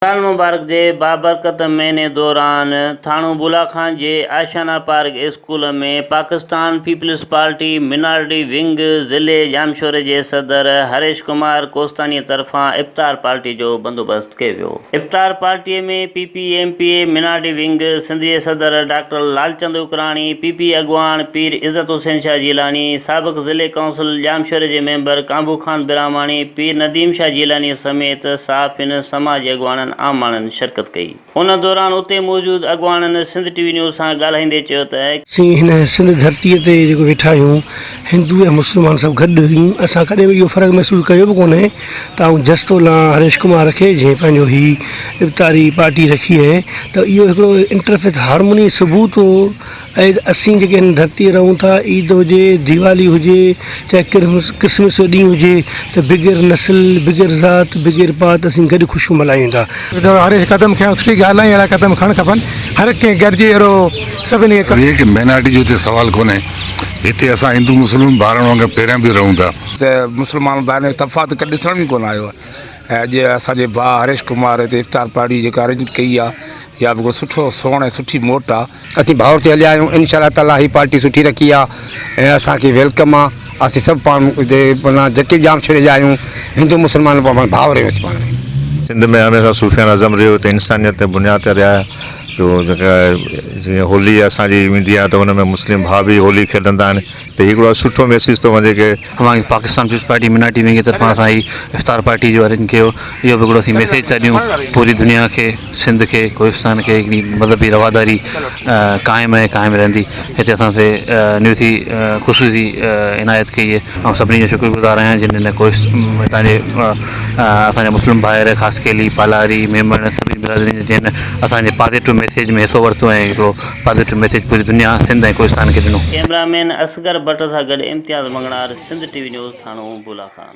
رمضان المبارڪ جي بابرڪت مهيني دوران ٿاڻو بولا خان جي Ashiana park school ۾ Pakistan peoples party minority wing ضلعي ڄامشوري جي صدر هريش ڪمار ڪوستاني طرفان افطار پارٽي جو بندوبست ڪيو ويو. افطار party ۾ P P M P A minority wing Sindh جي صدر doctor Lalchand Akrani, P P اڳواڻ پير عزت حسين شاهه جيلاني، سابق ضلعي ڪائونسل ڄامشوري جي ميمبر ڪانڀو خان براهماڻي، پير نديم شاهه جيلاني سميت صحافين، سماجي اڳواڻن، عام ماڻهن شرڪت ڪئي. ان دوران اتي موجود اڳواڻن سنڌ ٽي وي نيوز سان ڳالهائيندي چيو ته. اسين هن سنڌ ڌرتيء تي جيڪو ويٺا آهيون، هندو ۽ مسلمان سڀ گڏ آهيون. اسان ڪڏهن به اهو فرق محسوس ڪيو به ڪونهي ته آئون جس ٿو لان هريش ڪمار کي جنهن پنهنجو هي افطاري پارٽي رکي آهي ته اهو هڪڙو انٽرفيٿ هارموني ثبوت هو. ۽ اسين جيڪي هن ڌرتيء رهون ٿا، عيد هجي، ديوالي هجي، چاهي ڪرسمس جو ڏينهن هجي ته بغير نسل، بغير ذات، بغير پات اسين گڏ خوشيون ملهايون ٿا. هريش قدم کنيو سٺي ڳالهه آهي اهڙا قدم کڻڻ کپن هر ڪنهن گڏجي اهڙو سڀني کي. هي ڪي مينارٽي جو هتي سوال ڪونهي هتي اسان هندو مسلم ڀائرن وانگر پهريان به رهون ٿا. ته مسلمان ڀائرن جو تفاوت ڪڏهن ڏسڻ ۾ ڪونه آيو آهي ۽ اڄ اسان جي ڀاء هريش ڪمار هتي افطار پارٽي جيڪا ارينج ڪئي آهي اها به هڪڙو سٺو سهڻ ۽ سٺي موٽ آهي. اسين ڀائر ٿي هليا آهيون انشاء الله تعالي هي پارٽي سٺي رکي آ ۽ اسان کي welcome آ اسين سڀ پاڻ هتي معنيٰ جيڪي به ڄامشوري جا آهيون هندو مسلمان پاڻ ڀائر آهيون اسين پاڻ ۾. سنڌ ۾ هميشه صوفيانه ازم رهيو ته انسانيت تي بنياد تي رهيا جو جيڪا جيئن هولي اسان جي ايندي آهي ته ان ۾ مسلم ڀاء به هولي کيڏندا آهن ته هي هڪڙو سٺو ميسيج ٿو وڃي ڪي اوهان کي Pakistan peoples party minority wing جي طرفان اسان هي افطار پارٽي جو ارينج ڪيو اهو به هڪڙو اسين ميسيج ٿا ڏيون پوري دنيا کي سنڌ کي ڪوهستان کي هڪڙي مذهبي رواداري قائم ۽ قائم رهندي هتي اسان سي نيوسي خصوصي عنايت ڪئي آهي آئون سڀني جو شڪر گذار آهيان جن هن ڪوهست هتان جي اسان جا مسلم ڀائر خاصخيلي پالاري ميمڻ سڀني برادرين جن اسان جي پازيٽو ميسيج ۾ حصو ورتو ۽ هڪڙو پازيٽو ميسيج پوري دنيا سنڌ ۽ ڪوهستان کي ڏنو. ڪئميرا مين اصغر بٽ سان گڏ Imtiaz Manganhar, Sindh T V news, ٿاڻو بولا خان.